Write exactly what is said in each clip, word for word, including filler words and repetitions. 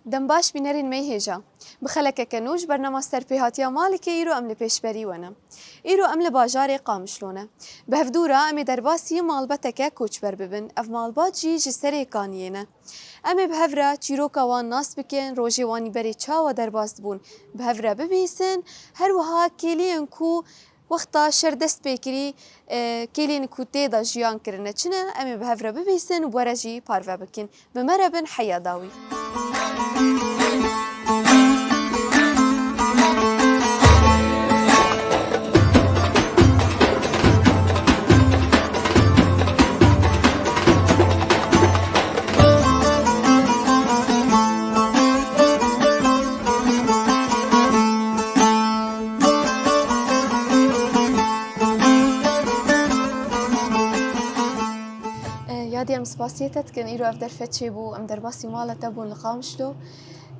Dem baş bînerên me yê hêja. Bi xelekeke nû ji bernama Serpêhatiya Malikê îro em li pêşberî we ne. Îro em li bajarê Qamişlo ne. Bi hevdû re em ê derbasî malbateke koçber bibin. Ev malbat jî ji Serê Kaniyê ne. Em ê bi hev re çîroka wan nas bikin, rojê wan î berê çawa derbas dibûn, bi hev re bibîsin, her wiha kêliyên ku wexta şer dest pê kirî, e, kêliyên ku tê de jiyan kirine çi ne, em ê bi hev re bibîsin û bi we re jî parve bikin. Bi me re bin, heya dawî. E, Yadî, em spasiyê te dikin. Îro ev derfet çêbû, em derbasî mala te bûn li Qamişlo.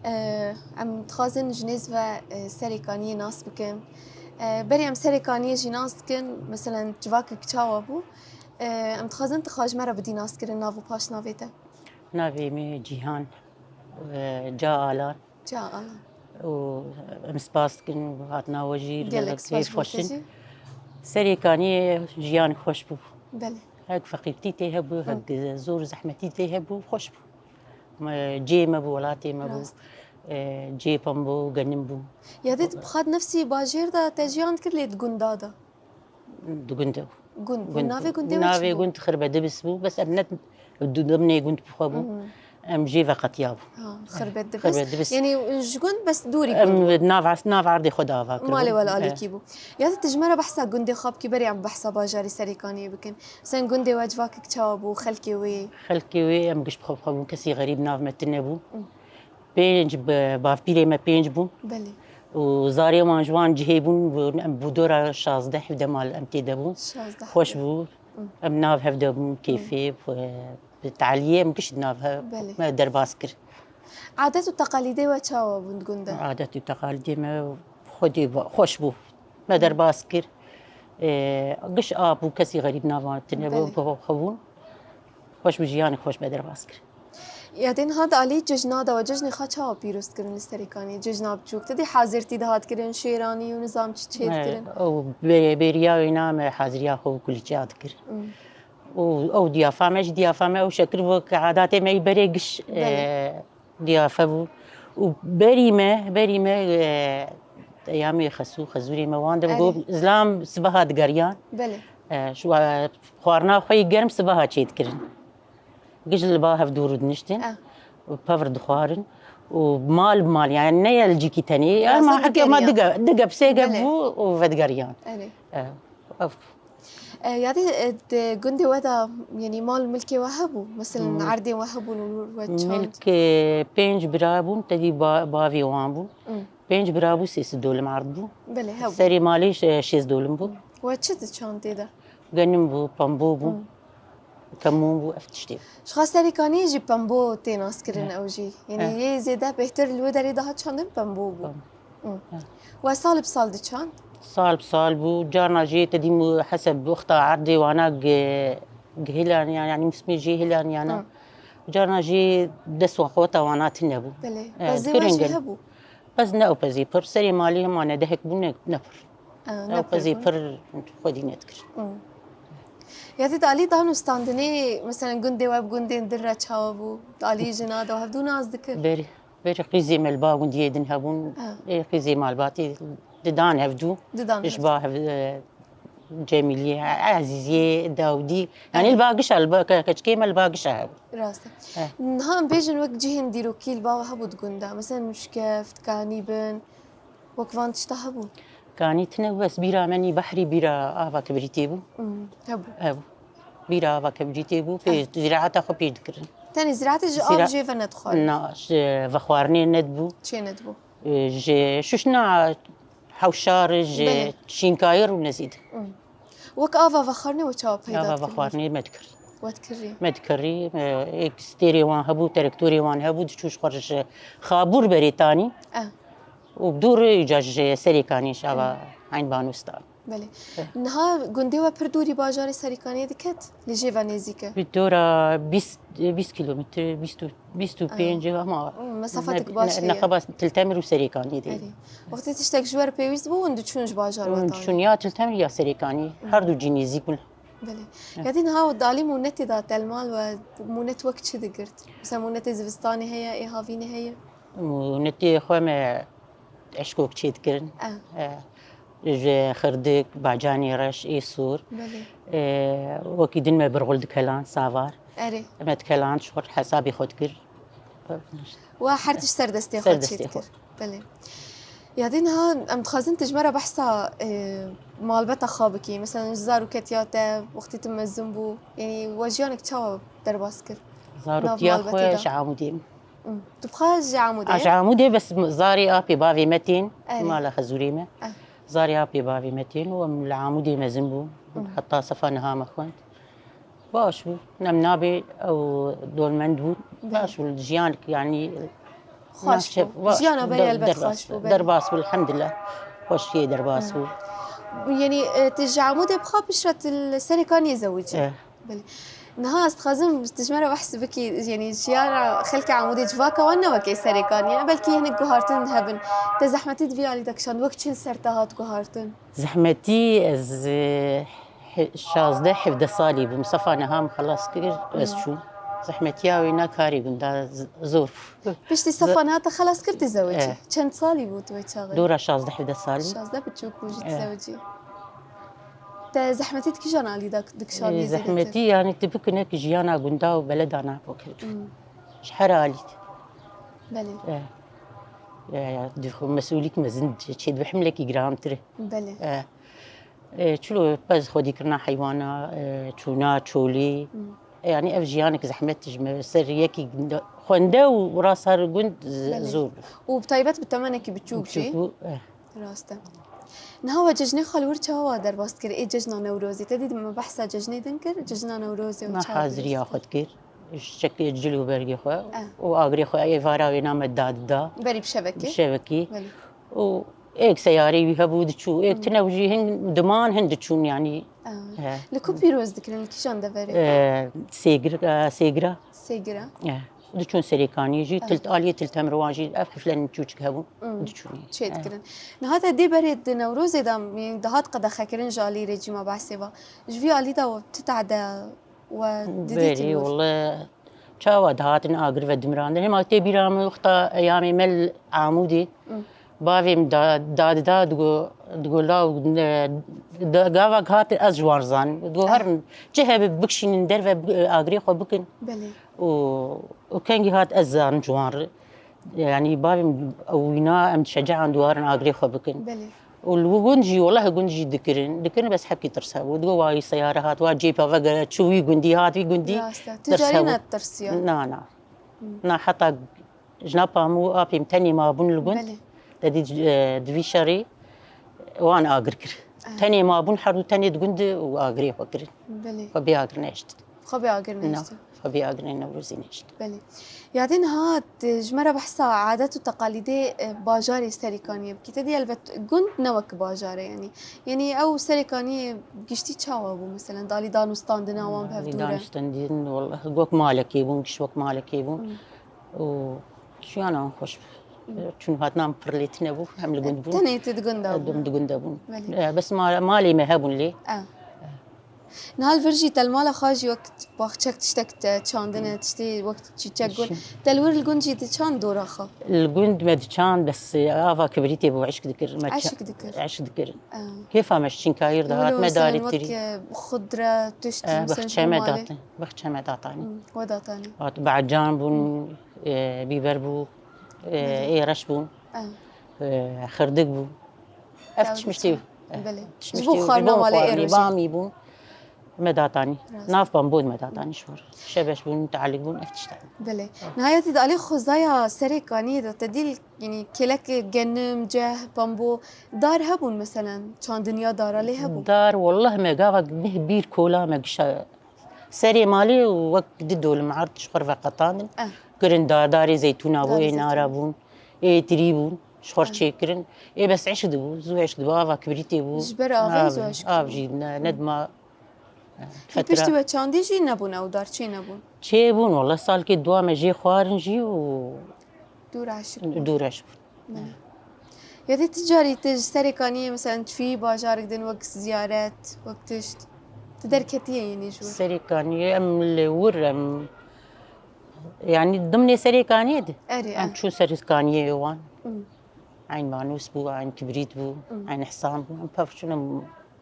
E, Em dixwazin ji nêz ve, e, Serê Kaniyê nas bikin. E, berî em Serê Kaniyê jî nas dikin, meselen civakek çawa bû. E, Em dixwazin tu xwe ji me re bidî naskirin, nav û paşnavê te. Navê min Cîhan, e, Ca Alan. Ca Alan. Û em spas dikin hatina we jî, gelek kêfxweş in. Serê Kaniyê jiyan xweş bû. Belê. Hek feqîrtî tê hebû, hek zor zehmetî tê hebû, xweş bû. Me, cê me bû, welatê me bû. Rast. E, cê pembû, genim bû. Ya dê tu bi xwe nefsî bajêr de te jiyan dikir lê di gunda de? Di gund de. Gund. Gund. Navê gundê we çi bû? Navê gund Xirbedibis bû, bes em ne di dimnê gund bi xwe bû. Em jê veqetiya bû. Ha, Xirbedibis. Xirbedibis. Yanî ji gund bes dûrî gund bû. Em nav, nav erdê xwe de ava kir. Malê we li alîkî bû. Ya dê tu ji me re behsa gundê xwe bikî, berê em behsa bajarê Serê Kaniyê bikin. Sen gundê we civakek çawa bû, xelkê wê? Xelkê wê em giş bi xwe bi xwe bûn, kesî xerîb nav me tune bû. Pênc bi, bavpîrê me pênc bûn. Belê. Û zarê wan ji wan cihê bûn, em bû dora şazdeh hevdeh mal em tê de bûn. Şazdeh. Xweş bû. Em nav hevde bûn, kêfê, bi taliyê em giş nav he-, Belê. Me derbas kir. Adet û teqalîdê we çawa bûn di gund de? Adet û teqalîdê me xwedê ba-, xweş bû. Me derbas kir. E, giş a bû, kesî xerîb nav me tune bû, Belê. Bi xwe bûn. Xweş bû, jiyanê xweş me derbas kir. Ya dê niha di alî cejna de we cejnê xwe çawa pîroz dikirin li Serê Kaniyê? Cejna biçûk. Te dî hazirtî dihat kirin, şêranî û nizam çi çê dikirin? Ew bê-, bêriya wêna me haziriya xwe û kulîçeya dikir. Û ew diyafa me jî diyafa me ew şekil bû ke adatê me yî berê giş, Belê. E, diyafe bû. Û berî me, berî me, e, eyamê xesû, xezûrê me wan de Erê. Got, zilam sibeha digeriyan. Belê. E, şu, e, xwarina xwe yî germ sibeha çê dikirin. Giş li ba hev dûr diniştin. Eh. Û pevr dixwarin. Û mal bi mal, yani ne ya li cîkî tenê. Ya, Ama zî heke ma digerî. Dige, dige bi sê gep Belê. Bû û vedigeriyan. Erê. Eh, ev. E, ya dê, e, di gundê we de, yanî mal milkê we hebû? Mesela Hmm. erdê we hebûn û we çand? Milk, e, pênc bira bûn, tevî ba-, bavê wan bû. Hmm. Pênc bira bû, sê sed dolim erd bû. Belê, hebû. Serê malê şe-, şêst dolim bû. We çi diçand tê de? Genim bû, pembo bû, Hmm. kemûn bû, ev tiştê bû. Ji xwe Serê Kaniyê jî pembo tê naskirin He. Ew jî. Yanî He. Yê zêde bêhtir li wê derê daha çandin pembo bû. Pembo. Hı. Hı. We sal bi sal diçand? Sal bi sal bû. Carna jê te dîm heseb bi wexta erdê wana gi-, gihilaniyan, yani mismê jê hilaniyan. Hı. Carna jê dest wan xeweta wana tune bû. Belê. E, Pezê we jî hebû? Pez ne ew pezê pir. Serê malê hema ne dehek bû ne, ne pir. E, Ew ne pir pezê bû. Pir xwedî nedikir. Hı. Ya dê di alî dan û standinê, mesela gundê we bi gundên din re çawa bû? Di alî jina de hevdû nas dikir? Berî. Berî qîzê me li ba gundiyê din hebûn. Ha. Ê qîzê malbatê didan hevdû. Didan Ji hevdû. Ba hev-, e, Cemîliyê, Ezîziyê, Dawidî. Yani Evet. Li ba gişa, li ba ke-, keçikê me li ba gişa hebû. Rast e. Evet. Niha em bêjin wek cihên dîrokî li ba we hebû di gund de. Mesela nûşkeft, kanî bin. Wek van tişta hebû? Kanî tine bû, bes bîra me nî behrî bîra ava kibrîtê bû. Hmm, hebû. Hebû. Bîra ava kibrîtê bû, pê Eh. zîraeta xwe pê dikirin. Tenê zîraetê ji av Zîra-, jê ve nedixwarin? Na, ji vexwarinê nedibû. Çê nedibû? Ji şuşna hewşar, ji Belê. Şînkayir û nezîd. Hmm. Wek ava vexwarinê we çawa peyda Ava dikir? Vexwarinê me dikir. We dikirî? Me dikirî, e, êk stêrê wan hebû, terektorê wan hebû, diçû ji xwe ji Xabûr berê tanî. Eh. Û bi dûr îca ji Serê Kanî ji ava Eyn Banu Stan. Belê. Eh. Niha gundê we pir dûrî bajarê Serê Kaniyê diket? Li jê ve nêzîk e? Bi dora bîst, bîst kilometre, bîst û, bîst û pênc Ah. ama Hmm. Mesafatek baş heye. Neqeba Til Temir û Serêkaniyê de. Erê. Wextê tiştek ji we re pêwîst bû, hûn diçûn ji bajar ve tarî? Hûn diçûn ya Til Temir ya Serêkaniyê. Her du cî nêzîk bûn. Belê. Ya dî niha dalî mûnetê de telmal we mûnet wek çi digirt? Mesela mûnetê zivistanê heye, ê havînê heye? Mûnetê xwe me eşkok çê dikirin. Eh. Eh, ji xirdik, bacanê reş, ê sor. Belê. Eh, wekî din me birxul dikelan, savar. Erê. Me dikelan ji xwe hesabê xwe dikir. Wa her tişt ser destê xwe çê dikir. Belê. Ya dî niha em dixwazin tu ji me re behsa, e, malbeta xwe bikî. Mesela ji zaroketiya te, wextê tu mezin bû, yanî we jiyanek çawa derbas kir? Zarokiya xwe ji Amûdê. Hmm. Tu bi xwe ji Amûdê? A, ji Amûdê, bes zarê apê bavê me tên, mala xezûrê me. Eh. Zarê apê bavê me tên û em li Amûdê mezin bûn. Hmm. Heta sefa niha me xwend. Baş bû. Nem nabê ew dolmend bûn. Belê. Baş bû. Jiyanek, yanî, xweş bû. Jiyana berê helbet xweş bû, belê. Derbas bû, elhamdulillah. Xweşiyê derbas bû. Yanî, e, tu ji Amûdê bi xwe piştre tu li Serêkaniyê zewicî? Eh. Belê. Niha ez dixwazim tu ji me re behs bikî, yanî jiyana xelkê Amûdê civaka wan ne wekê Serêkaniyê, belkî hinek guhartin hebin. Te zehmetî di vî alî de kişand, wek çi li ser te hat guhartin? Zehmetî ez, e, he-, şazdeh hevdeh salî bûm. Sefa niha min xelas kir, ez çûm. Zehmetiya wê na karê gunda z-, zor. Piştî sefa niha te xelas kir, tu zewicî? Eh. Çend salî bû tu wê çaxê? Dora şazdeh hevdeh salî. Şazdeh biçûk bû jî tu zewicî. Te zehmetî di kîjan alî de dikişandî zêdetir? Zehmetî, yanî tu bikine ki jiyana gunda û beleda napo kevdû. Hmm. Ji her alî. Belê. Eh. Ya, ya, di xwe mesûlîk mezin çê dibe himlekî girantir e. Belê. Eh. E, çilo pez xwedîkirina heywana, e, çûna, çolî. Hmm. E, yanî ev jiyanek zehmet ji me ser yekî xwende û rasa gund z-, zor bû. Û bi taybet bi temenekî biçûk jî. Biçûk bû, eh. Rast e. Niha we cejnê xwe li wir çawa derbas dikir? Ê cejna Newrozê. Te dî me behsa cejnê din kir, cejna Newrozê û çawa haziriya xwe dikir. Ji çekê cil û bergê xwe û agirê xwe êvara wê name dadida. Berî bi şevekê? Bi şevekî. Belê. Û êk seyarê wî hebû diçû, êk tune jî hin diman hin diçûn yanî. He. Li ku pîroz dikirin, li kîjan deverê? Ee, Sêgir-, e, Sêgira. Sêgira. E, diçûn Serêkaniyê jî, Til-, aliyê Til Temir wan jî ev hiflenên çûçik hebûn, diçûn. Çê dikirin. Niha te dê berê di Newrozê de, yanî dihat qedexekirin ji alî rejîma Behsê ve. Ji vî alî de tu tehde we didî? Berî, wele çawa dihatin agir vedimirandin. Hema tê bîra min wexta eyamê me li Amûdê. Bavê min da-, dadida digo, digo law, e, da-, gava hat ez ji wan zanim. Digo herin çi hebe bikişînin derve, bi-, agirê xwe bikin. Belê. Û, û kengî hat ez zanim ji wan re. Yanî bavê min ew wîna em şecean duwarin agirê xwe bikin. Belê. Û li gund jî, welahi gund jî dikirin, dikirin bes hepkî tirs hebû. Digo wa wî seyare hat, wa cêpa vegere, çi wî gundî hat, wî gundî. Rast e. Tu carî netirsiya? Na, na. Hmm. Na heta jina Pamû û apê min tenê mabûn li gund. Belê. Te dî, e, di vî şerî wan agir kir. Eh. Tenê mabûn, her du tenê di gund û agirê xwe kirin. Belê. Xwe bê agir nehiştin. Xwe bê agir nehiştin. Na, xwe bê agirê Newrozê nehiştin. Belê. Ya dê niha tu ji me re behsa adet û teqalîdê, e, bajarê Serêkaniyê bikî. Te dî elbet gund ne wek bajar e yanî. Yanî ew Serêkaniyê giştî çawa bû, meselen, dalî danûstandina wan bi hev dû re? Danûstandin, wele wek malekê bûn, giş wek malekê bûn. Hmm. Û jiyana wan xweş bû. Hmm. Çûn hatina min pir lê tune bû, em li gund bûn. Tenê tu di gund de bûn? Em di gund de bûn. Belê. E, bes ma-, malê me hebûn lê. E. Niha li vir jî te li mala xwe jî wek baxçek tiştek te çandine, tiştê wek çîçek gun. Te li wir li gund jî diçand dora xwe? Li gund me diçand, bes ava kibrîtê bû, eşk dikir. Me ça-, eşk dikir. Eşk dikir. Ah. Kêfa me ji çînkayîr dihat, me darî tirî. Wek xudre, tişt, eh, mesela, bixçe me datin. Bixçe me datanî. Hmm, we datanî. Hat, becan bûn, eh, bîber bû, eh, ê reş bûn, eh, xirdik bû. Ev tişmiştê, eh, belê. Ji bo xwarina malê ê rojê. Bamî bûn. Me datanî. Rast. Nav pambon me datanî ji xwe re. Şebeş bûn, tealik bûn, ev tiştan. Belê. Nihayetî de alî xwezaya Serêkaniyê de te dî, yanî kêlek genim, ceh, pambo, dar hebûn meselen, çandiniya dara lê hebûn? Dar, wallah me gava bih bîr kola me gişa. Serê malê û wek di dolim erd ji xwe re veqetandin. Eh. Kirin dar, darê zeytûna bû, ê nara bûn, ê tirî bûn, ji xwe re çêkirin. Ê bes eşk dibû, zû eşk dibû, ava kibrîtê bû. Ji ber avê zû eşk dibû. Av jî ne, ne dima. Piştî we çandî jî nebûn ew dar, çê nebûn? Çê bûn, wele salkê dua me jê xwarin jî û Dû reş bû. Dû reş bûn. Yadê ti carî ti ji Serêkaniyê, mesela, çûyî bajarik din wek ziyaret, wek tişt? Ti derketiye yênî ji wir? Serêkaniyê em li wir em, yanî dimnê Serêkaniyê de. Erê, Em e. çû Serêkaniyê wan. Hmm. Eyn Manûs bû, Eyn Kibrît bû, Hmm. Eyn Ihsan bû. Em pevçûn em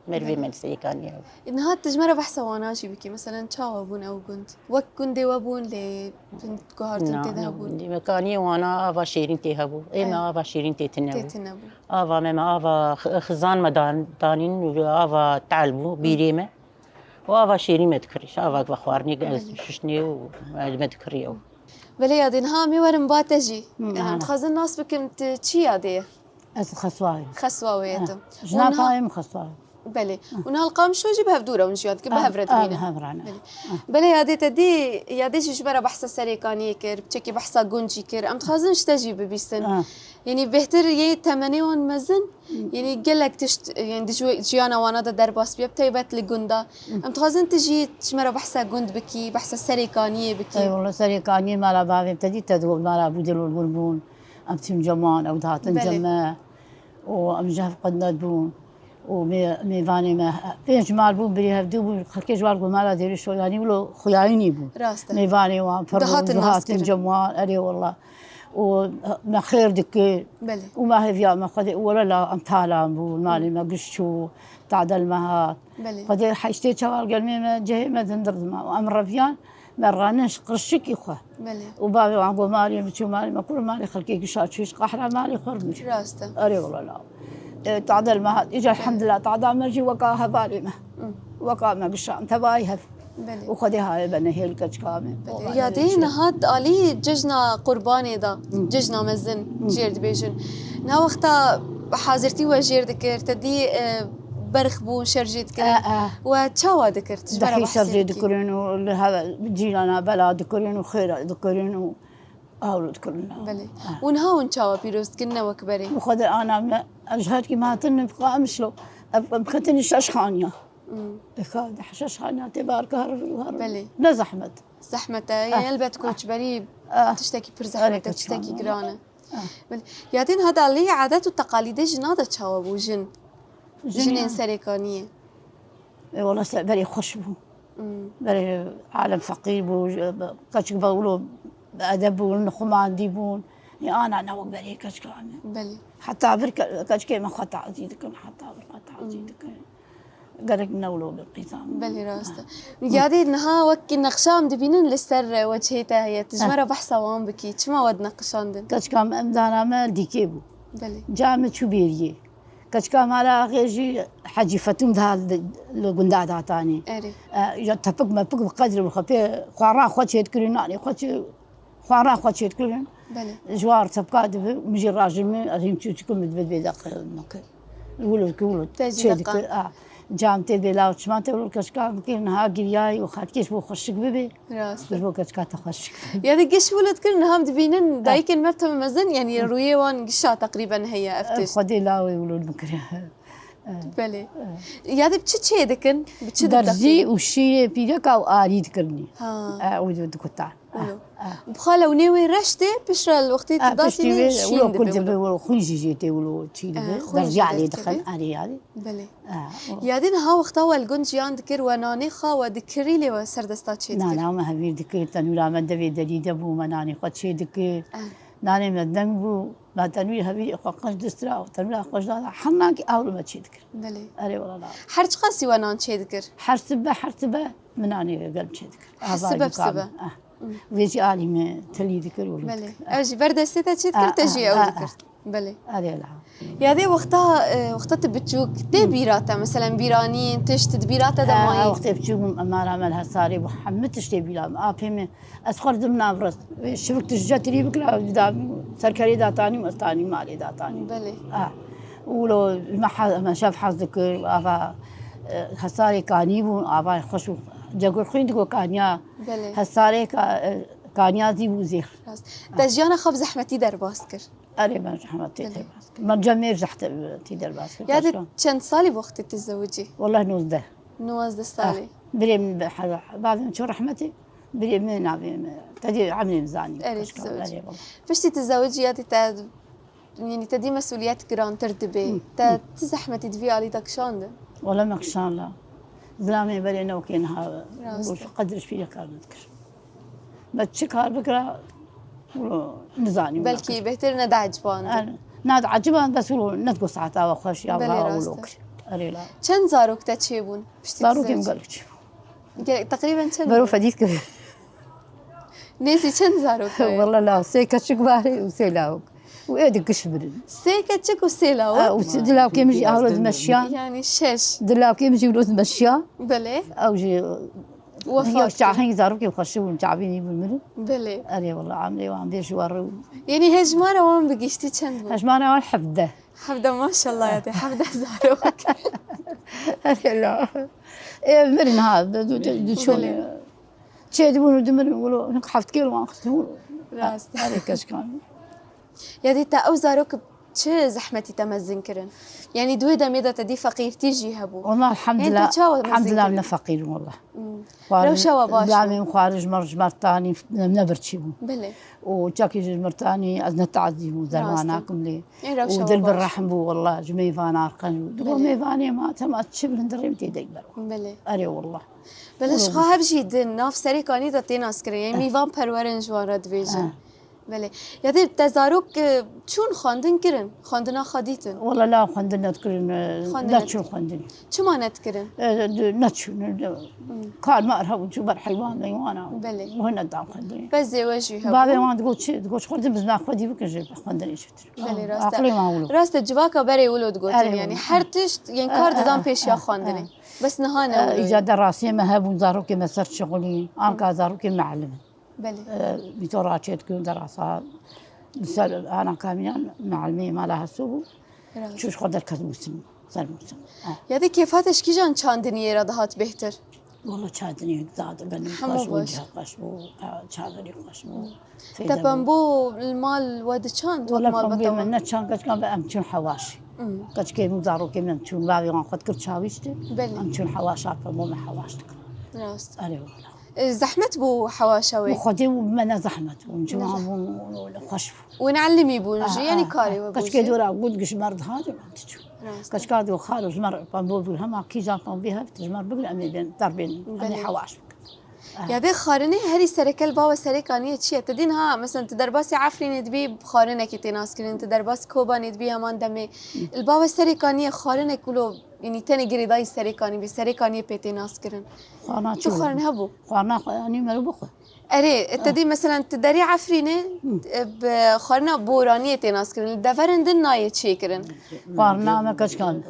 mervê Belê. me li Serêkaniyê. Niha tu ji me re behsa wana jî bikî. Meselen çawa bûn ew gund? Wek gundê we bûn lê guhartin Na, tê de na, hebûn? Dîmekaniyê wana ava şêrîn tê hebû. Ê me Ê. ava şêrîn tê tine Tê bû. tine bû. Ava me, me ava x- xizan me dan, danîn û ava tal bû, bîrê me. Û ava şêrîn me dikirî. Ava ve xwarinê ez Belê. şiştinê û me dikirî ew. Belê yadê, niha em ê werin ba te jî. Hı, Em ana. dixwazin nas bikin tu çi yadê ye? Ez Xeswa yim. Xeswa wê ye tu. Ji napa yim Xeswa yim. Belê. Û niha li Qamişlo jî bi hev dû re hûn jî ya dikin, bi hev re dimînin. Bi hev re ne. Belê. Belê yadê te dî, yadê jî ji me re behsa Serêkaniyê kir, piçekî behsa gund jî kir. Em dixwazin ji te jî bibîstin. Ah. Yanî bêhtir yê temenê wan mezin, yanî gelek tişt, yanî di ji- jiyana wana de derbas bûye, bi taybet li gunda. Em dixwazin tu jî ji me re behsa gund bikî, behsa Serêkaniyê bikî. Ey wala Serêkaniyê mala bavê te dî te dibû mala bû dilûlgûn bûn. Em tîm ceman, ew dihatin Belê. cem me. Û em ji hev qednet bûn. Û mê- mêvanê me pênc mal bûn, birî hevdû bûn. Xelkê ji wan ku mala dêrî şoyanî wilo xuyayînî bûn. Rast e. Mêvanê wan pir Dihatin dihatin naskirin. cem wan, erê wala. Û me xêr dikir. Belê. Û me heviya me Xwedê, û wala la em talan bûn, malê me giş çû, tadel me hat. Belê. Xwedê heştê çawa gelmê me, cihê me dindir dima. Û em reviyan, me ranin qirşikî xwe. Belê. Û bavê wan got, malê min çû, malê me kur, malê xelkê gişa çû, hiç qehra malê xwe rû. Rast e. Erê wala la. E, tadel me hat. Îca elhamdulillah, tada me jî weka hevalê me. Weka me gişan, tevayî hev. Belê. Û Xwedê haye be nehêl keçika me. Belê. Ya dê niha di alî cejna qurbanê de, cejna mezin jêr dibêjin. Niha wexta hazirtî we jêr dikir, te dî, e, berx bûn, şer jê dikirin. E, e. We çawa dikir? Tu ji me re Dehî behsê şer jê bikî. Dikirin û li hev cîrana bela dikirin û xêra dikirin û awlo dikirin. Belê. Û niha hûn çawa pîroz dikin ne wek berê? Bi Xwedê ana me, ez ji her kî me hatin nifqa em şlo. Em ketin şeş xaniya. Eka de şeş xaniya tê bar kar û har. Belê. Ne zehmet. Zehmet e. Yanî elbet koçberî Ah. tiştekî pir Erê zehmet e, keçan. Tiştekî giran e. Belê. Ya dê niha di alî adet û teqalîdê jina de çawa bû jin? Jinên Serêkaniyê. E, wala se berê xweş bû. Berê alem feqîr bû, keçik be wilo bi edeb bûn, xumandî bûn. Ê ana ne wek berê keçika me. Belê. Heta vir ke- keçikê me xwe tazî dikin, heta vir xwe tazî dikin. Gerek ne wilo bi qîza me. Belê rast e. Ya dê niha wek nexşa em dibînin li ser wecihê te heye. Tu ji me re behsa wan bikî. Çima we dineqişandin? Keçika me em dana me dîkê bû. Belê. Ca me çû bêriyê. Keçika mala axê jî Hecî Fetûm daha li, li gunda datanî. Erê. E, ya tepik mepik bi qedr bi xwe pê xwaran xwe çêdikirin, nanê xwe çê, xwaran xwe çêdikirin. Belê. Ji war tepka dibi, min jî rajin min, ez hîm çûçikim min dibe bê deqe min kir. Wilo ki wilo Te jî deqa. çêdikir. A, cam tê bê law çiman tê wilo keçika min kir, niha giriyayî û xatkêş bû xweşik bibê. Rast e. Ji bo keçika te xweşik bibê. Ya dê giş wilo dikir niha em dibînin dayikên me tev mezin, yanî rûyê wan gişa teqrîben heye ev tişt. Xwedê lawê wilo min kir. Belê. Ya dê bi çi çê dikin? Bi çi Derzî didexînin? û şîrê pîreka û arî dikirinî. Ha. E, û dikutan. Wilo. Bi xwe lewnê wê reş tê, piştre li wextê tu datînê şîn dibe wilo. Xwîn jî jê tê wilo çî dibe. E, xwîn jî Derzî alê derdikeve. dixin, arî arî. Belê. E, o. Ya dê niha wexta we li gund jiyan dikir, we nanê xwe we dikirî lê we ser desta çê dikir? Nana me hevîr dikir, tenûra me devê derî de bû, me nanê xwe çê dikir. E. Nanê me deng bû, me tenûrê hevîrê xwe qenc distira, tenûra xwe ji dada, her nankî awlo me çê dikir. Belê. Erê wala la. Her çiqasî we nan çê dikir? Her sibe, her sibe min nanê gel çê dikir. Her sibe bi sibe. Vê jî alî me telî dikir û Belê. Ev jî ber destê te çê dikir, te jî ew dikir. Belê. Erê la. Ya dê wexta, e, wexta tu biçûk, tê bîra te, meselen bîranîn, tişt di bîra te de mayî? Wextê biçûk bûm, emara me li hesarê bû, hemû tiştê bîra min. Apê min, ez xwe didim nav rist. Şivik tu ji cetirî bikira, serkerê datanî û ez tanî malê datanî. Belê. Wilo me hez, me şev hez dikir, ava, e, hesarê kanî bûn, ava xweş û cegurxwîn digo kaniya. Belê. Hesarê ka-, e, kaniya zî bû zêr. Rast. Te jiyana xwe bi zehmetî derbas kir. Erê me zehmetî derbas kir. Me cemêr zehmetî derbas kir. Ya de çend salî wextê tu zewicî? Wallahî nozdeh. Nozdeh salî. Birê min bi he-, bavê min çû rehmetê. Birê min navê min. Te dî emrê min zanî. Erê, tu zewicî. Erê, wala. Piştî tu zewicî ya dî te, yanî te dî mesûliyet girantir dibe. Hı, te hı. Ti zehmetî di vî alî de kişandin? Wala me kişand la. Zilamê berê ne wekê niha. Rast e. Qedir pîle kar dikir. Me çi kar bikira, wilo nizanî wilo Belkî kir. Bêhtir ne diecibandin. Er, ne dieciband, bes wilo ne digot saeta we xweş ya Belê, wa rast wilo e. Kir. Erê la. Çend zarok te çêbûn? Piştî Zarokê min zewicî? Gelek çêbûn. Ge-, teqrîben çend Bero bûn? Fedî dikir. Nêzî çend zarok heye? Wala la, sê keçik barê û sê lawik. Û ê di giş birin. Sê keçik û sê lawik? Ha, û sê di lawkê min jî awro dimeşiya. Yanî şeş. Di lawkê min jî wilo dimeşiya. Belê. Ew jî Wefat kir. Çaxên zarokê xweşi bûn, çavînî bûn min. Belê. Erê wala, emrê wan bê ji we re. Yanî hejmara wan bi giştî çend bûn? Hejmara wan hevdeh. Hevdeh, maşallah ya te, hevdeh zarok. Erê la. Ê, mirin ha, du, du, du, du çûn. Belê. Çê dibûn û dimirin, wilo, heft kêl wan xistin, wilo. Rast. Erê keşkan. Ya dî te ew zarok çi zehmetî te mezin kirin? Yanî di wê demê de te dî feqîrtî jî hebû. Wala Yanî te elhamdulillah, çawa mezin elhamdulillah kirin? Ne feqîr im wala. Hmm. Rewşa we baş bû. Lamê min xwarin ji mir, ji mir tanî, ne birçî bû. Belê. Û çakî ji mir tanî, ez ne tazî bû, zerwa Rast e. Nakim lê. Ê, rewşa Û we dil bir baş. Rehm bû wala, ji mêvan arqen. Digo Belê. Mêvanê ma, tema çi bilin dirê min tê dey ber. Belê. Erê wala. Belê, Wala ji xwe hev jî di nav Serê Kanî de tê naskirin. Yanî Eh. Mêvan perwerin ji wan re dibêjin. Eh. Belê. Ya dê te zarok, e, çûn xwendin kirin, xwendina xwe dîtin? Wala la xwendin nedikirin, e, Xwendin neçûn nedikirin. Xwendin. Çima nedikirin? E, di-, neçûn, e, Hmm. Kar mar hebû, çû ber heywan meywana. Belê. Wê nedan xwendin. Bes zêwe jî hebû. Bavê wan digot çi? Digot xwendin bizna xwedî bikin jê xwendinê çêtir. Belê, rast e. Aqilê wan wilo. Rast e, civaka berê wilo digotin, Erê yanî wilo. Her tişt, yên kar Eh, didan eh, pêşiya eh, xwendinê. eh. Bes niha ne Eh, wilo ye. Îca derasê me hebûn, zarokê me ser şixulî, anka zarokê melim. Belê. E, mîtora çêdikirin derasa. Li ser ana kamînan melimê mala Heso bû. Rast. Çû ji xwe derket Mûsim. Ser Mûsim. Ha. Ya dê kêfa te ji kîjan çandiniyê re dihat bêhtir? Wala çandiniyê zad benim Hemû xweş bû, baş. Cih xweş bû, ha, çadirî xweş bû. Fêde Te bû. Pembo li mal we diçand, wek Wala mal pembê betawa? Min ne çand, keçkan be em çûn hewaş. Hmm. Keçkê min zarokê min em çûn, bavê wan xwe dikir çawîşti. Belê. Em çûn hewaşa pembo me hewaş dikir. Rast. Erê wala. E, zehmet bû hewaşa wê? Bi Xwedê û bi me ne zehmet bû. Ciwan bûn, xweş bû. Wê neelimî bûn jî, Ah, yanî ah, karê ah. We bû Keçkê jî. Dora got, giş mer dihat, diçû. Rast. Keçka digot, xalo ji me re pembo bû, hema kîjan pembê hevt, ji me re bigre, em ê bên, derbên, em ê Belê. Hewaş bikin. Ah. Ya dê xwarinê herî sereke li ba we Serê Kaniyê çi ye? Te dîn ha, mesela tu derbasî Efrînê dibî, xwarinekê tê naskirin, tu derbasî Kobanê dibî heman demê. Li ba we Serê Kaniyê xwarinek wilo Yanî tenê girêdayî Serê Kanî bê, Serê Kaniyê pê tê naskirin. Xwarina Tu çi xwarin bû? Hebû? Xwarina xwe, yanî mero bixwe. Erê, e, te Ah. dî, meselen, tu derê Efrînê, Hı. e, bi xwarina boraniyê tê naskirin. Li deverên din nayê çêkirin. Xwarina me keçkan.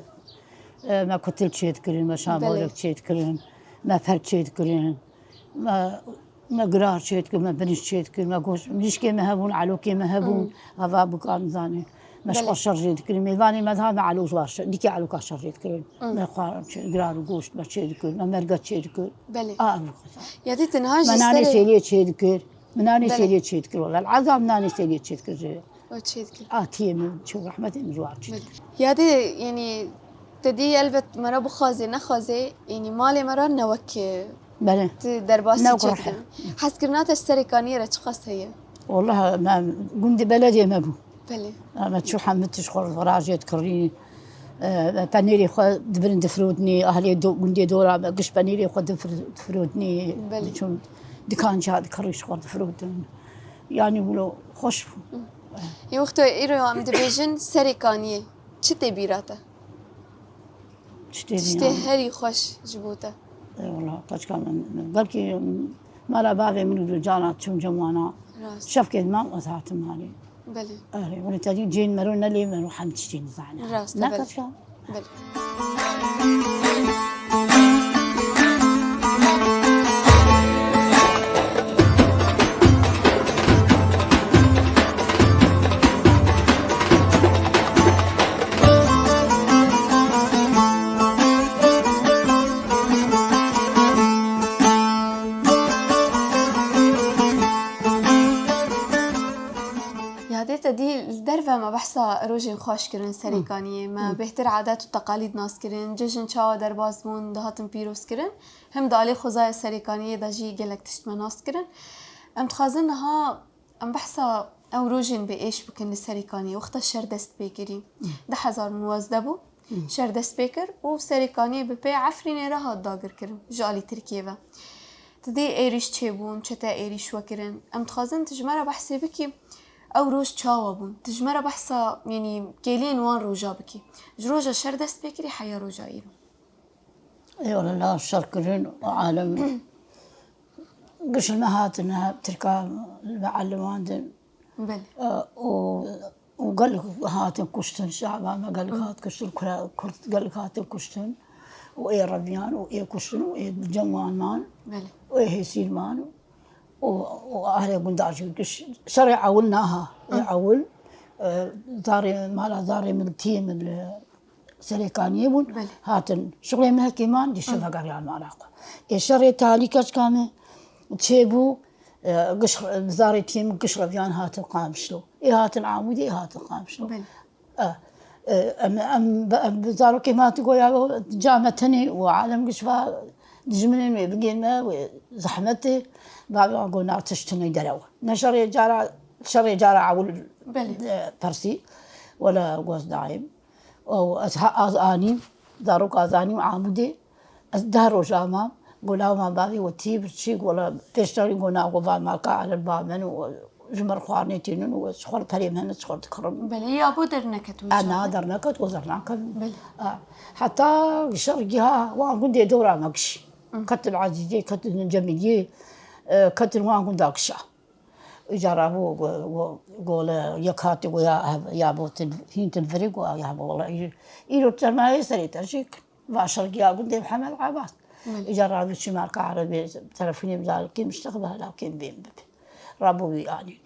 E, me kutil çêdikirin, me Belê. Şaborek çêdikirin, me per çêdikirin. Me, me girar çêdikir, me binij çêdikir, me goş, mirîşkê me hebûn, elokê me hebûn, Hmm. Hava bûka nizanî. Me ji Belê. Xwe şerjê dikirin. Mêvanê me dihat me elo ji wan şer-, dîkê eloka şerjê dikirin. Hmm. Me xwarin çê, girar û goşt me çêdikir, me merge çêdikir. Belê. A, ev xweza. Ya dî tu niha jî Me nanê serê sêliyê çêdikir. Me nanê Belê. Sêliyê çêdikir, wela. Li Ezam nanê sêliyê çêdikir jê. O çêdikir. Atiyê min, çû rehmetê min ji wan çêdikir. Belê. Ya dê, yanî, te dî elbet me re bixwazê, nexwazê, yanî malê me re ne wek, e, Belê. Ti derbasî Ne wek çêdikin. Hezkirina te ji Serê Kaniyê re çiqas heye? Wallah, me gundê belediyê me bû. Belê. Me çû hemî tişt xwe rajê dikirî. E, penêrê xwe dibirin difirotnî, ahlê do-, gundê dora me giş penêrê xwe difir-, difirotnî. Belê. Çûn dikanca dikirî ji xwe difirotin. Yanî wilo xweş bû. Hı. Yê wexto îro em dibêjin Serê Kaniyê. Çi tê bîra te? Çi tê Tiştê bîra min? Herî xweş ji bo te. Ê wela, keçika min, belkî mala bavê min û cana çûm cem wana. Rast. Şevkê mam ez hatim malê. Belê. Erê, wele te dî cên mero ne lê mero hem tiştê nizane. Rast e, Ne belê. Keçika? Belê. Yadê te dî li derve me behsa rojên xweş kirin Serêkaniyê. Me bêhtir adet û teqalîd nas kirin, cejn çawa derbas bûn, dihatin pîroz kirin. Hem di alê xwezaya Serêkaniyê de jî gelek tişt me nas kirin. Em dixwazin niha em behsa ew rojên bi êş bikin li Serêkaniyê. Wexta şer dest pê kirî. Du hezar û nozde bû. Şer dest pê kir û Serêkaniyê bi pê Efrînê re hat dagirkirin ji alî Tirkiyê ve. Ti dî êrîş çêbûn, çete êrîş we kirin. Em dixwazin tu ji me re behsê bikî, ew roj çawa bûn? Tu ji me re behsa, yanî kêliyên wan roja bikî. Ji roja şer dest pê kirî heya roja îro. Ê wele la şer kirin û alem giş li me hatine, Tirka li me elimandin. Belê. E, û, û gelek hatin kuştin, şe'ba me gelek hat kuştin, kura-, kurd gelek hatin kuştin. Û ê reviyan, û ê kuştin, û ê cem wan man, Belê. Û ê hêsîn man, û, û ahlê gunda jî giş-, şerê ewil naha, ê ewil, e, zarê, mala zarê min, tiyê min li Serêkaniyê bûn, Belê. Hatin. Şixulê me hekî man, dî şev vegeriyan mala xwe. Ê şerê talî keçika me çêbû, e, giş, zarê tiyê min giş reviyan hatin Qamişlo. Ê hatin Amûdê, ê hatin Qamişlo. Belê. E, e, em, em, em bi zarokê me hati goya, ca me tenê û alem giş va dijminên wê bigên me, wê zehmetê, bavê wan got na tişt tune derew. Ne şerê cara, şerê cara ewil, Belê. E, persî, wela goz dayim. Û ez ha-, az anîm, zarok az anîm Amûdê. Ez deh roja mam, go law mam bavê we tî birçî, go la pêşdarî go na, go va malka ereb ba min û ji min xwarinê tînin û ez xwe li perê min, ez xwe dikirim. Belê, ya bo derneket wê A, çaxê? Na derneket, go zernakem. Belê. A, heta şer giha wan gundê dora me giş. Hı. Ketin Ezîzê, ketin Cemîliyê, e, ketin wan gunda gişa. Îca rabû go, go, gole yek hatî go ya hev, ya bo til, hîn til virî go ya bo wala î-, îro sermayê serê te jî. Va şergiya gundê Mihemed Ebas. Belê. Îca rabû çî marka erebê telefûnê min da kêm işte xwe lawkêm bêm bibe. Rabû wî anîn.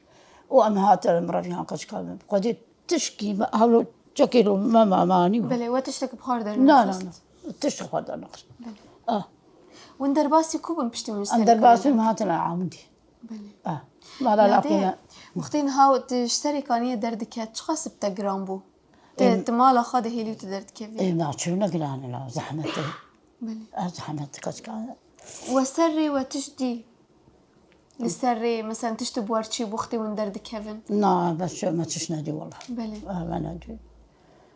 Û em hatin em reviyan keçika min. Xwedê tişkî me hewlo çekê lo me mamanî bû. Belê, we tiştek bi xwe dernexist? Na, na, na. Tiştek xwe dernexist. Belê. Ah. Hûn derbasî ku bûn piştî min ji Em derbasî Serêkaniyê? Min hatin Amûdê. Belê. Ah. Mala Yadê, lafê me. Wextê niha tu ji Serêkaniyê derdiket, çiqas bi te giran bû? Tu, Em. Tu mala xwe dihêlî û tu derdikevî? Ê, naçûne giran e la, zehmet e. Belê. Ez zehmet keçika. We serrê we tişt dî? Li ser rê, mesela tişt bi we re çi bû wextê hûn derdikevin? Na, bes me tişt nedî wela. Belê. Ah, me nedî.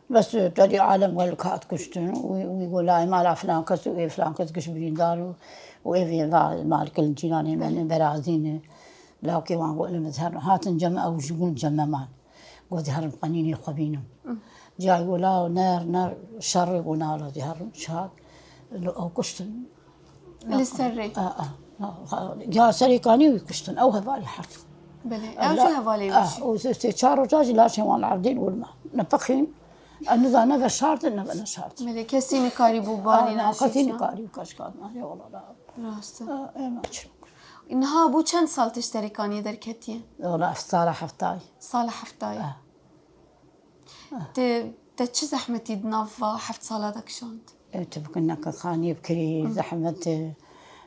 Bes, e, te dî alem gelek hat kuştin. Wî, wî got, layê mala filan kes û ê filan kes giş birîndar û, û ê vê va mal kilin cîranê me Belê. Ne berazî ne. Lawkê wan got, li min her hatin cem ew ji gund cem me man. Got, dê herin qenînê xwe bînim. Hı. Cayê got, law ner, ner, şerê got, nala dê herin, çak. Li ew kuştin. Li ser rê. A, a, a, a, ya Serêkanî wî kuştin, ew hevalî hert. Belê, ew jî hevalê wî jî. Û sê, sê çar roja jî laşên wan erdên wir me. Ne pixîn, e, nizane ve şardin, ne ve ne şardin. Belê, kesî nikarîbû banê A, na, kesî neşîşa. Nikarî kaşkan, a, ya wala la. Rast e. A, ê, naçin. Niha bû çend sal tu ji Serêkaniyê derketiye? Wala, sala heftayê. Sala heftayê. A. Te, te çi zehmetî di nav va heft sala de kişand? E, tu bikin neke xanî bikirî, Hı. Zehmet e,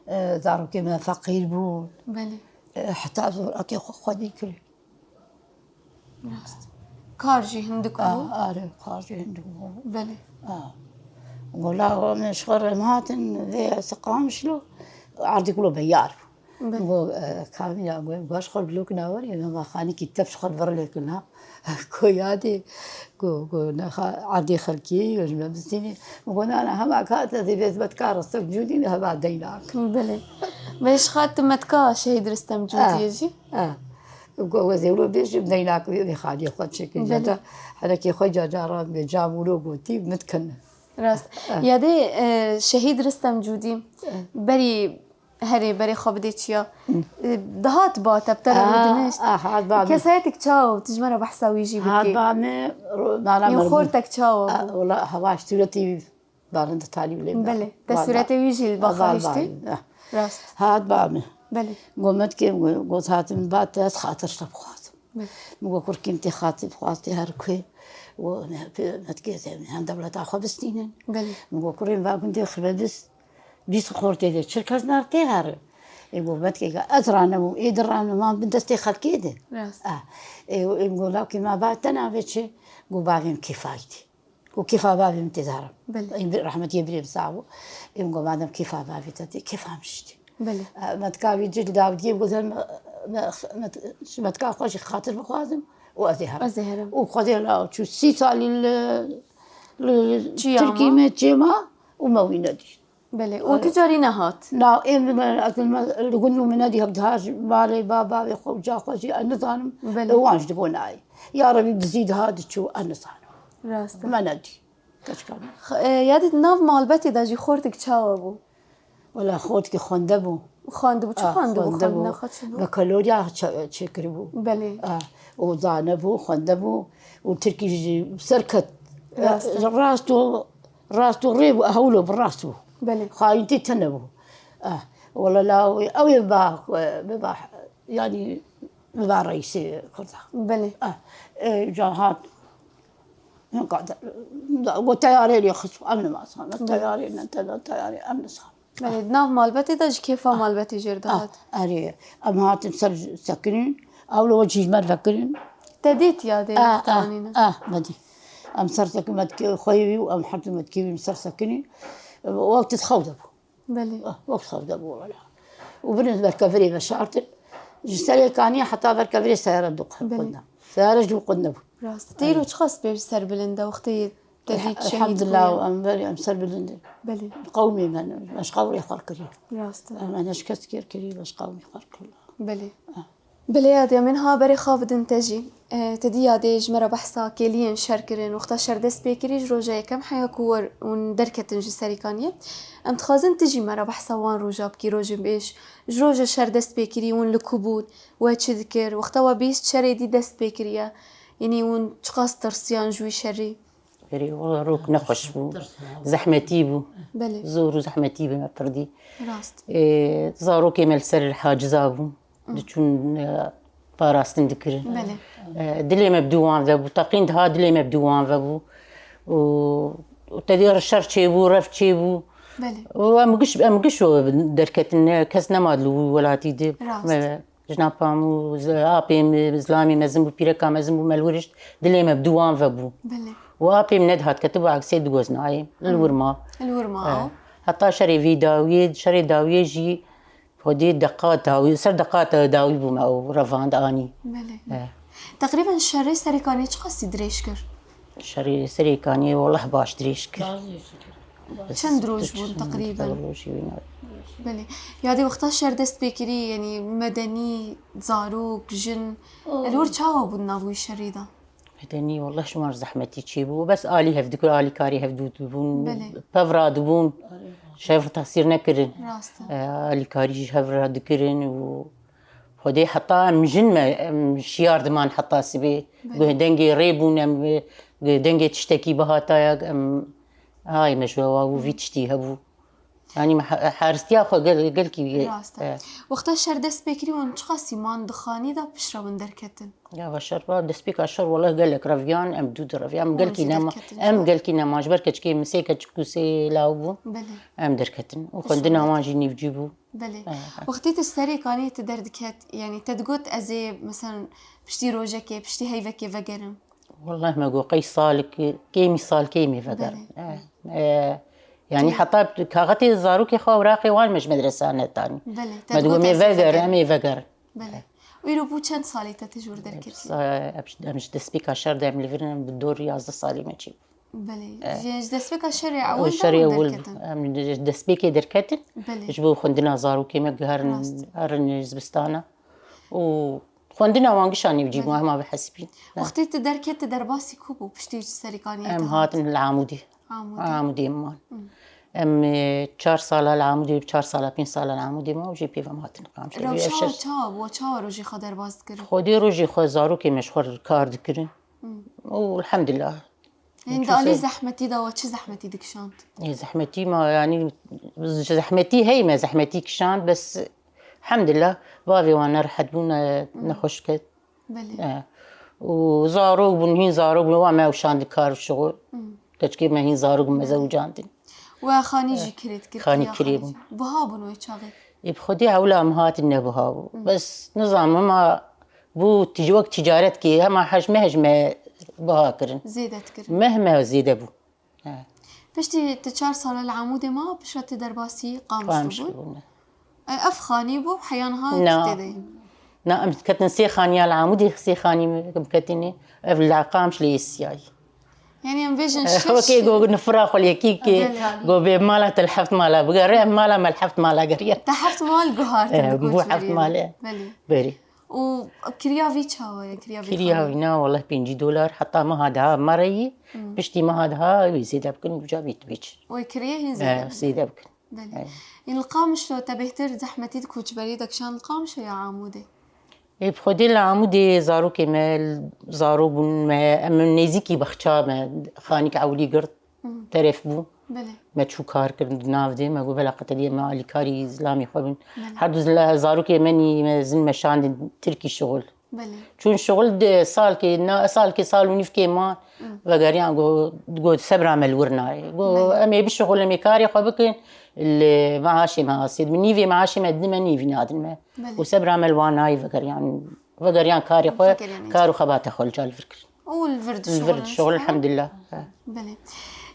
e, zarokê me feqîr bûn. Belê. E, heta zorakê xwe xwedî kirî. Rast. Kar jî hindik A, bû. Are, kar jî hindik bû. Belê. A. Gola me ji xwe re hatin vê Qamişlo, erdî kulo beyar bû. Belê. Go, e, kamî ya go, baş xwe bilok nawerê, me va xanîkî tef xwe vir lêkin ha. Ko yadê, go, go, ne xa-, erdê xelkî, yo ji me bistînî. Go, na, na, hema ka te zî vêzbetka Restem Cûdî ne hema deynak. Belê. Ve ji xat metka Şehîd Restem Cûdiyê jî? Ha. Go, we zêwlo bêjim deynak vê, vê xaliyê xwe çêkin. Belê. Ca, ca, helekê xwe ca, ca ran bê, cam wilo gotî, mitkin. Rast. Ha. Yadê, e, Şehîd Restem Cûdî, Ha. Berî herê berê xwe bidê çiya. Hı. E, dihat ba te, bi te re Ah, rûdinişt. Ah, hat ba min. Kesayetek çawa bû, tu ji me re behsa wî jî Hat bikî. Ba min, ro-, nana Yê min. Xortek çawa Ah, bû? Wala hewa ji sûretî barinde talî lê. Belê, te Wala. Sûretê wî jî li ba xwe Wala, hiştî? Ah. Rast. Hat ba min. Belê. Go metkê, go, go hatim ba te ez xatir te bixwazim. Belê. Min go kurkîm tê xatir bixwaz tê her kuê. Go metkê te hem dewleta xwe bistînin. Belê. Min go kurên va gundê xirbe bist. Bîst xortê de çirkez nav tê herin. Ê go, "Metkê ke ez ranebûm, ê di ranebû, man bin destê xelkê de." Rast. Ah, ê, ê go, "Lawkê ma ba te navê çi?" Go, "Bavê min Kêfa yî." Go, "Kêfa bavê min tê darim." Belê. Ê, bir-, rehmetiyê birê min sax bû. Ê go, "Madem kêfa bavê te tê, kêfa min jî tê." Belê. Ah, metka wî cil dawdiyê go, "Sen me, me, me, ji metka xwe jî xatir bixwazim û ez ê herim." Ez ê herim. Û Xwedê la çû sî salî li, li Çiya Tirkî ma? Me çê ma û me wî nedî. Belê. Û Are. Tu carî nehat? Na, ê min, ez min, li gund û min nedî hevdiha ji malê ba, bavê xwe û ca xwe jî ez nizanim. Belê. Ê wan ji dibo nayê. Ya Rebî dizî diha diçû ez nizanim. Rast e. Me nedî. Keçika min. X-, e, yadî di nav malbetê de jî xortik çawa bû? Wela xortikî xwende bû. Xwendibû, çi Ah, xwendibû? Xwendibû. Xwendina xwe çi bû? Bakalorya çe-, çêkiribû. Belê. Ah, û zane bû, xwende bû. Û tirkî jî ser ket. Rast e. Rast û, rast û rê bû, hewlo bi rast bû. Belê. Xayîntî tune bû. Ah, wela la ew ê ba, biba, yanî biba reîsê Kurda. Belê. Ah, e, ca hat. Got teyarê lê xist, em nimasan. Belê. Teyarê ne, te teyarê, em nisan. Belê, di nav malbetê de ji kêfa malbetê jêr Ah, dihat. Erê, em hatin ser sekinîn, ew li we cî ji me vekirin. Te dît ya dê Ah, ah, tanîne. Ah, me dî. Em ser sekin, me dikê xweyê wî û em her du me dikê wî ser sekinîn. Wextê xew de bû. Belê. Ah, wek xew de bû wela. Û birin berkevirê veşartin. Ji serê kaniyê heta berkevirê seyare dû Belê. Qund e. Seyare jî qund nebû. Rast. Te îro çiqas pêş serbilind e wextê te dît şehîd Elhamdulillah, bûye. Em berê em serbilind in. Belê. Qewmê me, me ji qewrê xwar kiriye. Rast e. Em ne şikest kêr kiriye, me ji qewmê xwar kiriye. Belê. Ah. Belê ya dê, em ên ha berê xwe bidin te jî. E, te dî ya dê ji me re behsa kêliyên şer kirin. Wexta şer dest pê kirî, ji roja yekem heya ku wer hûn derketin ji Serîkaniyê. Em dixwazin tu jî me re behsa wan roja bikî, rojên bêj. Ji roja şer dest pê kirî, hûn li ku bûn, we çi dikir? Wexta we bihîst şerê dî dest pê kiriye. Yanî hûn çiqas tirsiyan ji wî şerî? Berê, wela rok nexweş bû. Zehmetî bû. Belê. Zor û zehmetî bû me pir dî. Rast. Ê, zarokê me li ser haciza bûn. Diçûn, e, parastin dikirin. Belê. E, dilê me bi dû wan ve bû. Teqîn diha dilê me bi dû wan ve bû. Û, û te dî şer çêbû, rev çêbû. Belê. Û em giş, em giş o derketin, ne, kes nema li wî welatî de. Rast. Me, Jina pam û z-, apê min, zilamê mezin bû, pîreka mezin bû, me li wir hişt, dilê me bi dû wan ve bû. Belê. Û apê min nedihat ketibû, eksê digoz nayê, li wir ma. Li wir ma, Eh, ew. Heta şerê vî dawiyê, şerê dawiyê jî xwedê deqa dawî, ser deqa te dawî bû me û revand anî. Belê. Eh. Teqrîben şerê Serêkanê çiqasî dirêj kir? Şerê Serêkaniyê weleh baş dirêj kir. Çend roj bûn teqrîben? Rojî wî ne. Belê. Yadê wexta şer dest pê kirî, yanî medenî, zarok, jin, Oh. li wir çawa bûn nav wî şerî de? Medenî, weleh ji wan zehmetî çêbû. Bes alî hev dikir, alîkarî hev dû dibûn. Belê. Pev radibûn. Ji hev re tesîr nekirin. Rast e. E, alîkarî ji hev re dikirin û Xwedê heta em jin me, em şiyar diman heta sibê. Belê. Guh dengê rê bûn, em, guh dengê tiştekî bihataya, em, ay me ji we wa bû vî tiştî hebû. Yanî me ha-, haristiya xwe gel-, gelkî, Rast e. e. Wexta şer dest pê kirî, hûn çiqasî man di xanî de piştre hûn derketin? Ya va şer va, destpêka şer weleh gelek reviyan, em dû direviyan, em Hûn gelkî jî nema, derketin em jî. gelkî nema, ji ber keçikê min sê keçik û sê law bûn. Belê. Em derketin. Û Te xwendina şûndet. wan jî nîvcî bû. Belê. Eh, eh. Wextê tu serê kanê tu derdiket, yanî te digot, "Ez ê, meselen, piştî rojekê, piştî heyvekê vegerim"? Wellah me got, "Qey salik, kêmî sal, kêmî vegerim." Belê. Eh, eh, yanî Tê- heta kaxetê zarokê xwe, ewraqê wan me ji medresa netanî. Belê, te Me digot, digot, "Em ê "Me vegerin, vegerin." em ê vegerin. Belê. Eh. Û îro bû çend salê te tu ji wir derketî? Sa-, em ji, em ji destpêka şer de em li vir in, bi dor yazdeh salê me çêbû. Belê. Eh. Ji, ji destpêka şerê O ewil de şerê hûn ewil derketin? em ji destpêkê derketin. Belê. Ji bo xwendina zarokê me guherin, Rast. herin zibistana. Û xwendina wan gişanî bi cî bû, Belê. hema bi hesibîn. Wextê tu derket, tu derbasî ku bû? Piştî ji Serîkaniyê Em te hat? hatin li Amûdê. Amûdê. Amûdê em man. Hı. Em, e, çar sala li Amûdê, çar sala, pênc sala li Amûdê man û jê pêv em hatin Qamşerê. Rewşa Ev şer- çawa bû? Çawa rojê xwe derbas dikirin? Xwedê rojê xwe zarokê me ji xwe kar dikirin. Hı. Û elhamdulillah. Yanî Çi di alî ser- zehmetî de we çi zehmetî dikişand? Ê, zehmetî ma, yanî, ji zehmetî hey me zehmetî kişand, bes, elhamdulillah, bavê wan nerehet bû, ne-, nexweş ket. Belê. E, û zarok bûn, hîn zarok bûn, wan me ewşandin kar û şixul. Hı. Keçikê me hîn zarok bûn, me Belê. zewicandin. We xanî jî E, kirêt kir, xanî kiriya kirê xanî bûn. jî. Buha bûn wê çaxê? Ê bi xwedê hewla em hatin nebuha bû. Bes nizanim hema bû tij-, wek ticaret kê, hema hejme hejme buha kirin. Zêde dikirin. Meh meh zêde bû. He. Piştî tu çar sala li Amûdê ma, piştre tu derbasî Qamişlo Qamişlo bûn. Bûn, ne. E, ev xanî bû, heya niha Na. tê de. Na, em ketin sê xaniya li Amûdê, sê xanî em ketinê. Ev li Qamişlo yê siyayî. Yani em bêjin şeş. Wekê go nifira xwe lê kî kê, Belê. go bê mala te li heft mala bigere, em mala me li heft mala geriye. Te heft mal guhartin Eh, di bu heft koçberiyê de. male. Belê. Berî. Û kiriya vî çawa ye? Kiriya vî Kiriya xanî? vî na, wallahi pêncî dolar, heta meha daha mereyî, Hmm. piştî meha daha wê zêde bikin, uca bît bîç. Wê kiriyê hîn Eh, zêde bikin. zêde bikin. Belê. Evet. Ê, li Qamişlo te bêhtir zehmetî di koçberiyê de kişand li Qamişlo ya Amûdê? Ê, bi xwedê li Amûdê zarokê me, zarok bûn me, em nêzîkî bexça me, xanîk ewlî girt, Hı. teref bû. Belê. Me çû kar kirin di nav dê, me got, "Bela qeteliyê me alîkarî zilamê xwe bin." Belê. Her du zila-, zarokê me nî, me zin me şandin Tirkî şixul. Belê. Çûn şixul di salkê, na, salkê sal û nîvkê ma Hı. vegeriyan got, got, "Sebra me li wir nayê." Got, Belê. "Em ê bişixulin, em ê karê xwe bikin, li meaşê me asê. Min nîvê meaşê me didin me, nîvî nadin me." Belê. Û sebra me li wan nayê vegeriyan, vegeriyan karê xwe, Vegeriyan kar û xebata xwe li cal vir kir. Û li vir Li vir dişixulin dişixul, şixul. elhamdulillah. Ha. Belê.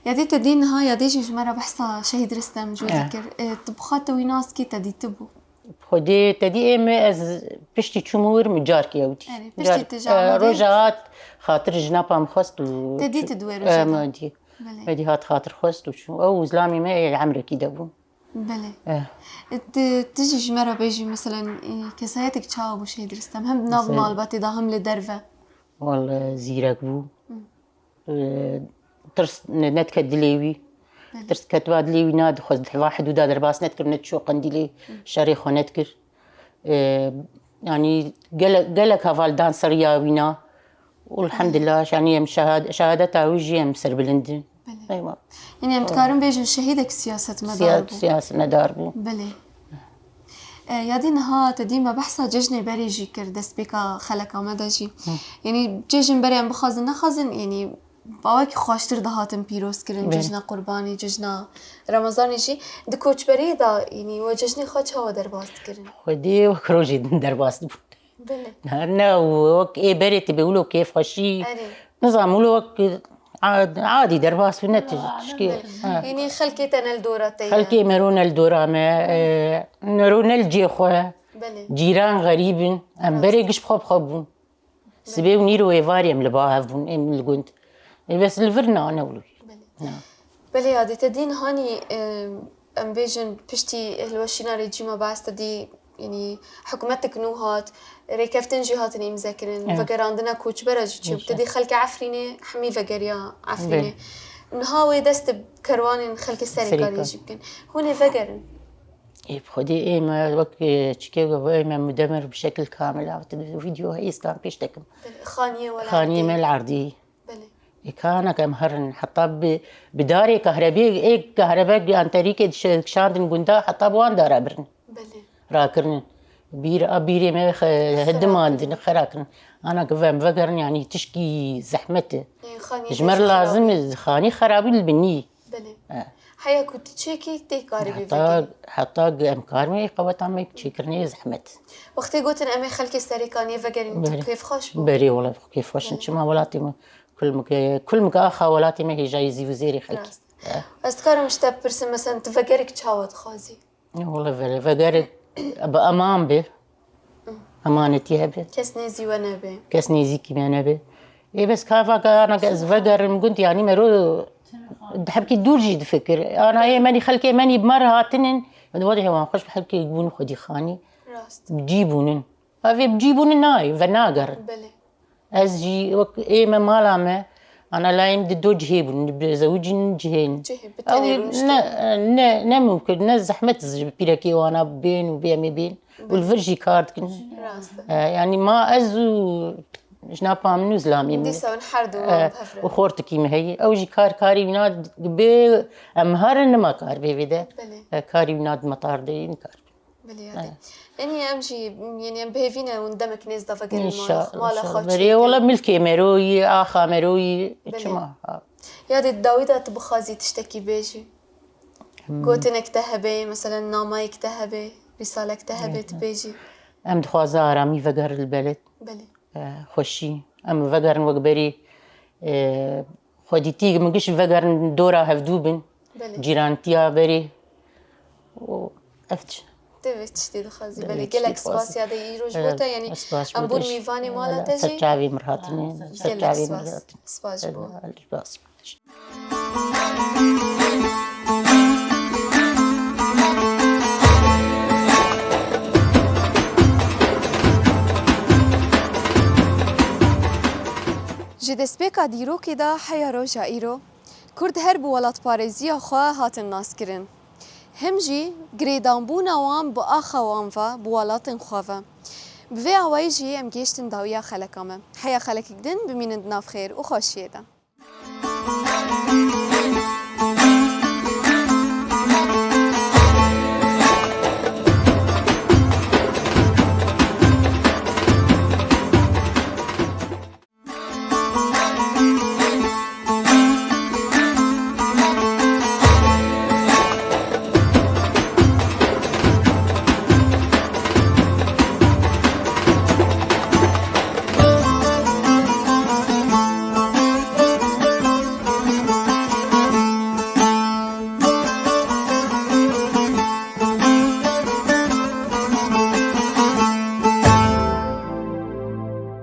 Yadê te dî niha, yadê jî ji me re behsa Şehîd Ristem Cûdî Eh. kir. E, tu bi xwe te wî nas kî te dîtibû? Xwedê te dî ê me ez piştî çûm wir min carkê ew dî. Erê, piştî Car-, tu ji eh, Amedê roja hat xatir jina pa min xwest û Te dît di wê Eh, rojê de? me dî. Belê. Me dî hat xatir xwest û çû. Ew zilamê me ê emrekî de bû. Belê. Eh. E, tu, tu jî ji me re bêjî, meselen, e, kesayetek çawa bû Şehîd Ristem? Hem di nav Mesela malbatê de, hem li derve. Wal, e, zîrek bû. Hı. E, tirs ne, nedike dilê wî. Belê. Tirs ketiba dilê wî, na dixwest di heva hidûda derbas nedikir, nediçû qendîlê Hı. şerê xwe nedikir. E, yanî gelek, gelek heval dan ser ya wî na. Û elhamdulillah, yanî em şehad-, şehadeta wî jî em serbilind in. Belê. Eywa. Yanî em dikarin bêjin şehîdek siyasetmedar Siya-, bû. siyasetmedar bû. Belê. E, yadî niha te dî me behsa cejnê berê jî kir, destpêka xeleka me de jî. Hı. Yanî cejn berê em bixwazin nexwazin, yanî bawekî xweştir dihatin pîroz kirin, Belê. cejna Qurbanî, cejna Remezanê jî. Di koçberiyê de, yanî we cejnê xwe çawa derbas dikirin? Xwedê wek rojê din derbas dibûn. Belê. Ne, ne, wek ê berê tibê wilo kêfxweşî. Erê. Nizam wilo wek a-, adî derbas bû, ne tişkî. Belê. Ha. Yanî xelkê te ne li dora te ye. Xelkê me ro ne li dora me, e, ne ro ne li cê xwe. Belê. Cîran xerîb in. Em Rast. berê giş bi xwe bi xwe bûn. Sibê û nîro êvarî em li ba hev bûn, em li gund. Ê bes li vir na ne wilo. Belê. Na. Belê, yadê te dîn hanî, e, em bêjin piştî hilweşîna rejîma Baas te dî, yanî hikûmetek nû hat, rêkeftin jî hatin îmzekirin, Evet. vegerandina koçbera jî çêbû. Înşallah. Te dî xelkê Efrînê hemî vegeriya Efrînê. Belê. Niha wê dest bi kerwanên xelkê Serêkanê Serêkan. jî bikin. Hûn ê vegerin. Ê, bi xwedê ê me wek, e, çikê got, ê me mudemir bi şekil kamil hat. Vîdeo heyî stan pêş dekim. Belê, xaniyê welatê. Xaniyê me li erdî. Belê. Ê, kanak em herin, heta bi, bi darê kahrebê, ê, kahrebe anterîkê dişe-, dikişandin gunda, heta bi wan dara birin. Belê. Rakirin. Bîr, a bîrê me xe-, Xera hidimandin, kirin. xera kirin. Ana ki em vegerin, yanî tişkî zehmet e. Ê, xaniyê Ji te me jî lazim xerab e, xanî xerabî li binî. Belê. E. Heya ku tu çêkî tê karî bê Heta, vegerî. heta em karmê qeweta me çêkirinê zehmet. Wextê gotin em ê xelkê Serêkaniyê vegerîn, tu Berê. kêfxweş bû? Berê, wela kêfxweş in. Berê. Çima welatê me kulmike, kulmike axa welatê me hêjayî zîv û zêrê xelkî. Rast. E. Ez dikarim ji te bipirsim, mesela tu vegerek çawa dixwazî? Wela vere, vegerek bi eman be. Emanetî hebe. Kes nêzî we nebe. Kes nêzîkî me nebe. Ê bes ka vaka ana ke ez vegerim gund, yanî mero di hebkî dûr jî difikir. Ana ê menî xelkê menî bi me re hatinin. Min wadî hewan xweş bi hebkê bûn xwedî xanî. Rast. Bi cî bûnin. Ev ê bi cî bûnin nayê, venagerin. Belê. Ez jî wek ê me mala me, ana layê min di do cihê bûn, bi zewicîn cihên. Cihê, bi Ew tenê rûniştin. ne, ne, ne mumkin, ne zehmet ji pîrekê wana bên û bê em ê bên. Û li vir jî kar dikin. Rast e. E, yanî ma ez û jina pa min û zilamê min. Dîsa hûn her du E, bi hev re. û xortikî min heye. Ew jî kar, karî wîna bê em herin nima kar bê vê de. Belê. E, karî wîna di metar de nikar. Belê, yadê. Evet. Yanî em jî, yanî em bi hêvî ne hûn demek nêz de vegerin mala, Înşa-, mala înşallah. xwe Berê çêkin. wela milkê me ro yî, axa me ro yî, Belê. çima? Ha. Yadê di dawî de tu bixwazî tiştekî bêjî? Hmm. Gotinek te hebe, meselen namayek te hebe? Rîsalek te hebe tu bêjî. Em dixwazin aramî vegerin li belê. Belê. E, xweşî. Em vegerin wek berî, e, xwedîtî min giş vegerin dora hevdû bin. Belê. Cîrantiya berî. û ev çi? Tê vê tiştê dixwazî. Tê Belê, vê gelek tiştê spas dixwazî. Ya de îro ji bo te, yanî Ez spas em bo bûn te jî. mîvanê mala Ela, te ser jî. Çavê min hatine, ser Gelek çavê min spas. hatine. Spas ji bo. Ela, spas bo te jî. Ji destpêka dîrokê de heya roja îro, Kurd her bi welatparêziya xwe hatin naskirin. Him jî girêdanbûna wan bi axa wan ve, bi welatên xwe ve. Bi vê awayî jî em gihiştin dawiya xeleka me. Heya xelekek din bimînin di nav xêr û xweşiyê de.